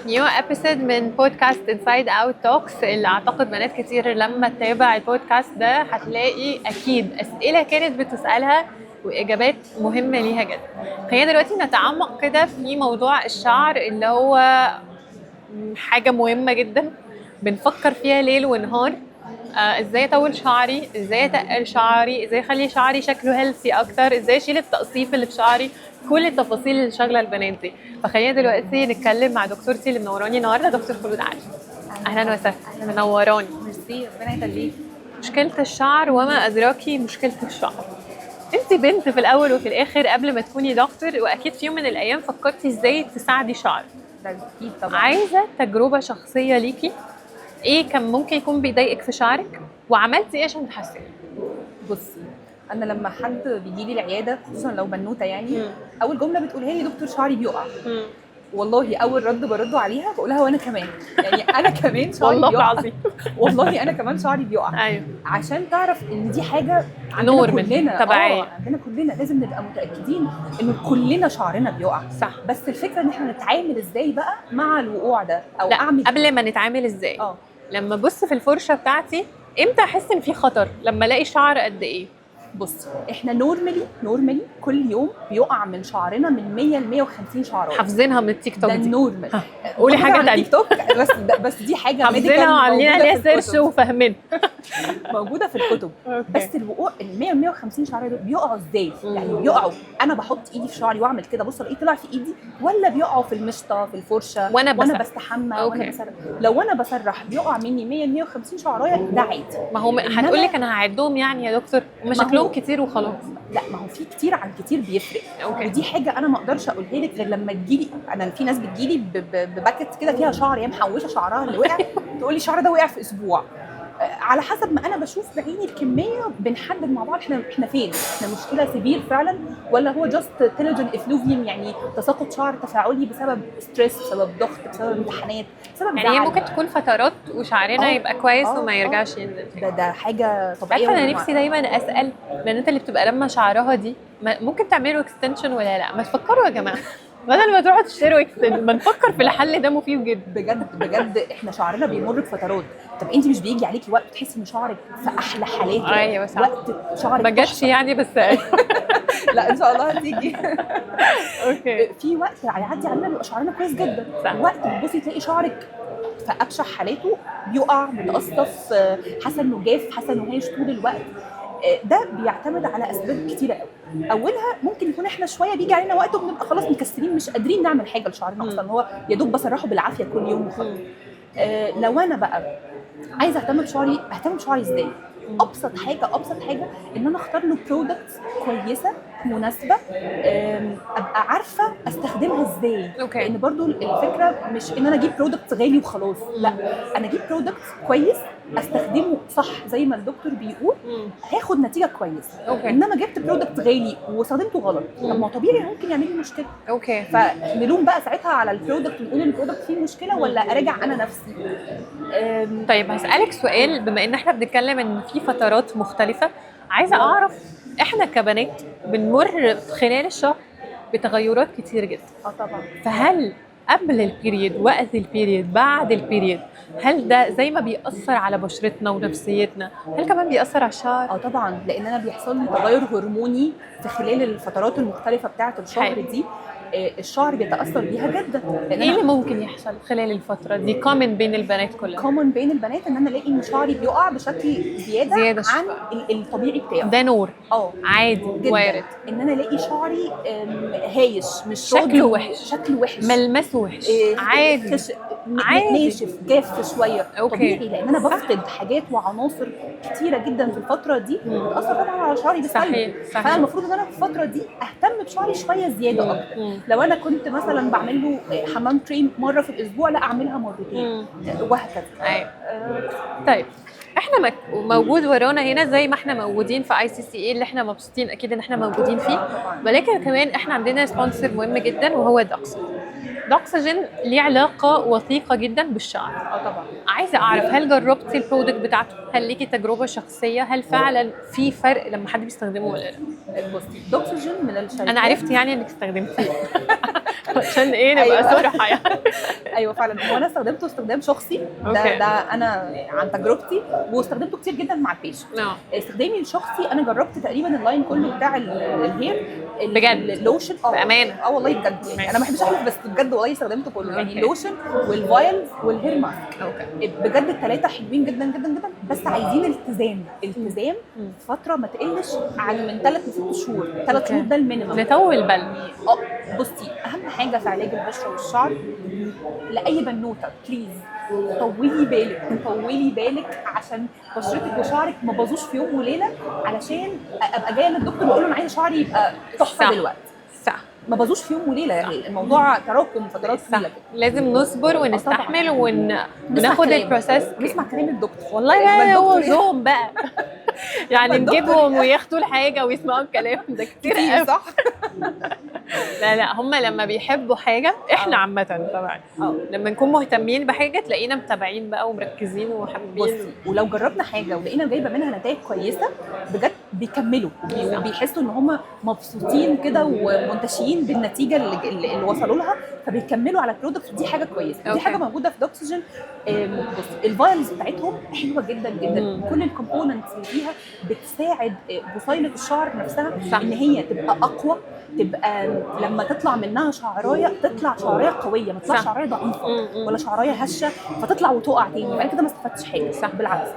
New episode من بودكاست Inside Out Talks، اللي اعتقد بنات كتير لما تتابع البودكاست ده هتلاقي اكيد اسئلة كانت بتسالها واجابات مهمة ليها جدا. خلينا دلوقتي نتعمق كده في موضوع الشعر، اللي هو حاجة مهمة جدا بنفكر فيها ليل ونهار. ازاي اطول شعري، ازاي اتقل شعري، ازاي اخلي شعري شكله healthy اكتر، ازاي اشيل التقصيف اللي في شعري، كل التفاصيل اللي شاغله البنات دي. فخلينا دلوقتي نتكلم مع دكتورتي اللي منوراني النهارده، دكتور خلود علي. اهلا وسهلا، منوراني. ميرسي، ربنا يخليك. مشكلة الشعر وما ادراكي مشكلة الشعر. انت بنت في الاول وفي الاخر قبل ما تكوني دكتور، واكيد في يوم من الايام فكرتي ازاي تساعدي شعرك. ده اكيد طبعا. عايزه تجربه شخصية ليكي، ايه كان ممكن يكون بيضايقك في شعرك وعملتي ايه عشان تحسني؟ بصي، انا لما حد بيجي لي العياده، خصوصا لو بنوته يعني، اول جملة بتقولها لي: دكتور، شعري بيقع. والله اول رد برده عليها بقولها: وانا كمان، يعني انا كمان شعري والله بيقع. العظيم. والله انا كمان شعري بيقع. عشان تعرف ان دي حاجة عندنا normal، كلنا. طبيعية. آه، عندنا كلنا، لازم نبقى متاكدين ان كلنا شعرنا بيقع. بس الفكرة ان احنا نتعامل ازاي بقى مع الوقوع ده او لا، اعمل قبل ما نتعامل ازاي، لما ابص في الفرشة بتاعتي امتى احس ان في خطر؟ لما الاقي شعر قد ايه؟ بص، احنا normally كل يوم بيقع من شعرنا من 100 ل 150 شعرايه. حافظينها من التيك توك ده دي. ال normal. قولي حاجة على تانية. التيك توك، بس بس دي حاجة حافظينها medical وعاملين موجودة عليها في search الكتب. وفاهمينها. موجودة في الكتب. بس الوقوع ال 100 150 شعرايه دول بيقعوا ازاي؟ يعني بيقعوا انا بحط ايدي في شعري واعمل كده، بص الاقيه طلع في ايدي، ولا بيقعوا في المشطه، في الفرشه، وانا وانا بسرح. بستحمى، وانا بسرح؟ لو انا بسرح بيقع مني 100 150 شعرايه، ده عادي. ما هو هتقول لك انا هعدهم يعني يا دكتور، هم ما شكلهم كتير وخلاص. لا، ما هو في كتير عن كتير بيفرق. ودي حاجة انا ما اقدرش اقولها لك غير لما تجيلي. انا في ناس بتجيلي ب bucket كده فيها شعر، هي محوشه شعرها اللي وقع، تقول لي الشعر ده وقع في اسبوع. على حسب ما انا بشوف بعيني الكمية بنحدد مع بعض احنا فين، احنا مشكلة severe فعلا ولا هو just telogen effluvium، يعني تساقط شعر تفاعلي بسبب stress، بسبب ضغط، بسبب امتحانات، بسبب يعني هي زعل. ممكن تكون فترات وشعرنا يبقى كويس وما يرجعش ينزل. ده حاجة طبيعيه. عارفه، انا نفسي دايما اسال البنات اللي بتبقى لما شعرها دي، ممكن تعملوا extension ولا لا؟ ما تفكروا يا جماعه، بدل ما تروحوا تشتروا extension، ما نفكر في الحل ده، مفيد جدا. بجد بجد، احنا شعرنا بيمر بفترات. طب انت مش بيجي عليكي وقت تحسي ان شعرك في احلى حالاته؟ ايوه صح. وقت شعرك ما جاتش تحفة. يعني بس. لا، ان شاء الله هتيجي. في وقت هيعدي علينا بيبقى شعرنا كويس جدا. وقت بتبصي تلاقي شعرك في ابشع حالاته، بيقع، متقصف، حاسه انه جاف، حاسه انه هايش طول الوقت. ده بيعتمد على اسباب كتيرة قوي، اولها ممكن يكون احنا شوية بيجي علينا وقت وبنبقى خلاص مكسلين، مش قادرين نعمل حاجة لشعرنا اصلا، هو يا دوب بسرحه بالعافية كل يوم وخلاص. لو انا بقى عايزه اهتم بشعري، اهتم بشعري ازاي؟ ابسط حاجه، ابسط حاجة ان انا اختار له products كويسة مناسبه، ابقى عارفه استخدمها ازاي. لان برضو الفكرة مش ان انا اجيب product غالي وخلاص، لا، انا اجيب product كويس استخدمه صح زي ما الدكتور بيقول، هاخد نتيجة كويسه. انما جبت product غالي واستخدمته غلط، طب ما هو طبيعي ممكن يعمل لي مشكله. فنلوم بقى ساعتها على ال product ونقول ان ال product فيه مشكله، ولا اراجع انا نفسي؟ طيب، هسألك سؤال، بما ان احنا بنتكلم ان في فترات مختلفة، عايزة اعرف احنا كبنات بنمر خلال الشهر بتغيرات كتير جدا. اه طبعا. فهل قبل ال period، وقت ال period، بعد ال period، هل ده زي ما بيأثر على بشرتنا ونفسيتنا، هل كمان بيأثر على الشعر؟ اه طبعا، لان انا بيحصل لي تغير هرموني في خلال الفترات المختلفة بتاعه الشهر دي، الشعر بيتاثر بيها جدا لان ايه انا اللي ممكن يحصل خلال الفترة دي common بين البنات كلها؟ common بين البنات ان انا الاقي ان شعري بيقع بشكل زيادة، زيادة عن شوية. الطبيعي بتاعه. ده normal؟ عادي. جدا. وارد. ان انا الاقي شعري هايش، مش شكله راضي، وحش. شكله وحش. ملمسه وحش. عادي. عادي. ناشف، جاف شويه. طبيعي، لان انا بفقد حاجات وعناصر كتيرة جدا في الفترة دي، بتاثر طبعا على شعري بالسلب. فانا المفروض ان انا في الفترة دي اهتم بشعري شوية زيادة اكتر. لو انا كنت مثلا بعمل له حمام كريم مرة في الاسبوع، لا، اعملها مرتين وهكذا. طيب، احنا موجود ورانا هنا، زي ما احنا موجودين في ICCA اللي احنا مبسوطين اكيد ان احنا موجودين فيه، ولكن كمان احنا عندنا sponsor مهم جدا وهو دوكسجين. دوكسجين ليه علاقة وثيقة جدا بالشعر. اه طبعا. عايزه اعرف، هل جربتي ال product بتاعته؟ هل ليكي تجربه شخصيه؟ هل فعلا في فرق لما حد بيستخدمه ولا لا؟ بصي، دوكسجين من الشركات انا عرفت يعني انك استخدمتيه، عشان ايه نبقى صراحة يعني. ايوه فعلا، هو انا استخدمته استخدام شخصي ده. ده انا عن تجربتي، واستخدمته كتير جدا مع ال patient. استخدامي الشخصي، انا جربت تقريبا ال line كله بتاع ال hair. بجد؟ اللوشن، اه. بأمانة؟ اه والله بجد، يعني انا ما بحبش احلف، بس بجد والله استخدمته كله يعني. ال lotion وال vials وال hair mask. بجد الثلاثة حلوين جدا جدا جدا، بس عايزين التزام، التزام فترة ما تقلش عن من 3 ل 6 شهور، 3 شهور ده ال minimum. نطول بالنا. اه، بصي، اهم حاجة في علاج البشرة والشعر لاي بنوته، please طولي بالك، طولي بالك، عشان بشرتك وشعرك ما باظوش في يوم وليله، علشان ابقى جاية للدكتور واقول له انا عايزه شعري يبقى تحفة دلوقتي. ما باظوش في يوم وليله، يعني الموضوع تراكم فترات طويلة كده. لازم نصبر ونستحمل نسمع وناخد كلام. ال process. ونسمع كلام الدكتور. والله لما بقى هو الدكتور زوم بقى، يعني الدكتور نجيبهم وياخدوا الحاجة ويسمعوا الكلام ده كتير كتير قوي. صح. لا لا، هم لما بيحبوا حاجه، احنا عامة طبعا لما نكون مهتمين بحاجة تلاقينا متابعين بقى ومركزين وحابين. بصي، ولو جربنا حاجة ولقينا جايبه منها نتائج كويسه، بجد بيكملوا وبيحسوا ان هم مبسوطين كده ومنتشيين بالنتيجة اللي وصلوا لها، فبيكملوا على ال product، ودي حاجة كويسه. دي حاجة موجودة في دوكسجين. بصي، ال vials بتاعتهم حلوة جدا جدا. كل ال components اللي فيها بتساعد بصيله الشعر نفسها ان هي تبقى اقوى، تبقى لما تطلع منها شعرايه تطلع شعرايه قويه، ما تطلعش شعرايه ضعيفة ولا شعرايه هشه فتطلع وتقع تاني، يبقى انا كده ما استفدتش حاجه. بالعكس،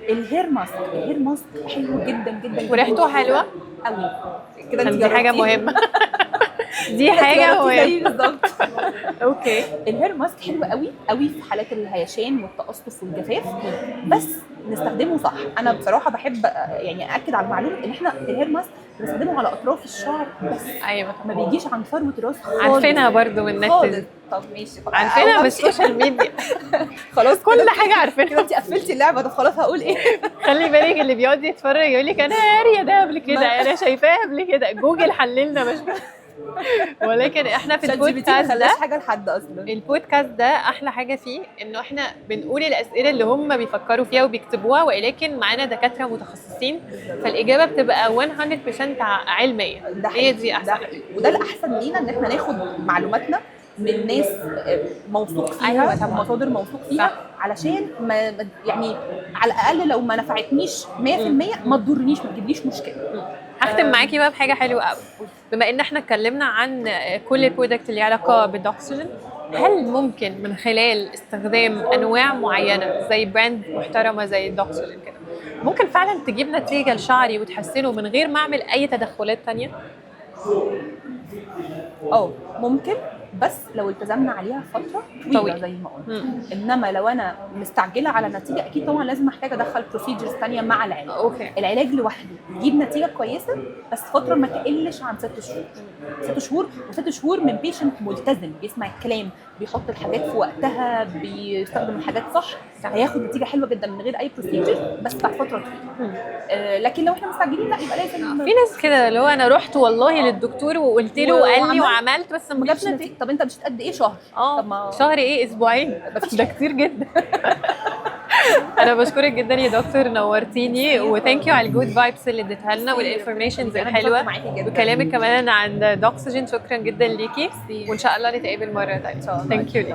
ال hair mask، ال hair mask حلو جدا جدا جداً. وريحته حلوة قوي كده. انت دي حاجة جربتيه؟ مهمه، دي كده انت حاجة جربتيه زيي مهمه. بالظبط. okay. ال hair mask حلو قوي قوي في حالات الهيشان والتقصف والجفاف، بس نستخدمه صح. انا بصراحة بحب يعني اكد على المعلومة ان احنا ال hair mask بنستخدمه على اطراف الشعر بس، ما بيجيش عند فروه الراس خالص. عارفينها برضو من النت. خالص. طب ماشي، خلاص. عارفينها أو من أمشي. ال social media. خلاص. كل كده حاجة عارفينها. كده انت قفلتي اللعبه. طب خلاص، هقول ايه؟ خلي بالك، اللي بيقعد يتفرج يقول لك انا قارية ده قبل كده، انا شايفاه قبل كده، جوجل حللنا مش، ولكن احنا في ChatGPT ما البودكاست ده خلاش حاجة لحد اصلا. البودكاست ده احلى حاجة فيه انه احنا بنقول الاسئلة اللي هم بيفكروا فيها وبيكتبوها، ولكن معانا دكاترة متخصصين، فالاجابه بتبقى 100% علميه. ده هي حقيقي. دي احسن. ده حقيقي. وده الاحسن لينا ان احنا ناخد معلوماتنا من ناس موثوق فيها. أيوة طبعاً. ومصادر موثوق فيها، علشان ما يعني على الاقل لو ما نفعتنيش 100% ما تضرنيش، ما تجيبليش مشكله. هختم معاكي بقى بحاجة حلوة قوي. بما ان احنا اتكلمنا عن كل ال product اللي علاقة بالدوكسجين، هل ممكن من خلال استخدام انواع معينة زي brand محترمه زي الدوكسجين كده، ممكن فعلا تجيب نتيجة لشعري وتحسنه من غير ما اعمل اي تدخلات تانية؟ اه ممكن، بس لو التزمنا عليها فترة طويله. طويلة. زي ما قلنا. انما لو انا مستعجلة على نتيجه، اكيد طبعا لازم احتاج ادخل procedures ثانية مع العلاج. العلاج لوحده يجيب نتيجة كويسه، بس فترة ما تقلش عن 6 شهور، 6 شهور، وست شهور من patient ملتزم، بيسمع الكلام، بيحط الحاجات في وقتها، بيستخدم الحاجات صح، هياخد نتيجة حلوة جدا من غير اي procedure، بس بعد فترة طويله. لكن لو احنا مستعجلين، لا، يبقى لازم. في ناس كده اللي هو انا رحت والله للدكتور وقلت له وقال لي وعملت. وعملت، بس ما ما جابش جابش نتيجه. نتيجه. طب انت مشيت قد ايه؟ شهر؟ طب ما شهر ايه؟ اسبوعين. مفيش. ده كتير جدا. انا بشكرك جدا يا دكتور، نورتيني، و thank you على ال good vibes اللي اديتها لنا وال informations أنا اتبسطت الحلوة معاكي جدا. وكلامك كمان عن دوكسجين. شكرا جدا ليكي، وان شاء الله نتقابل مرة ثانيه. إن شاء الله. thank you ليكي.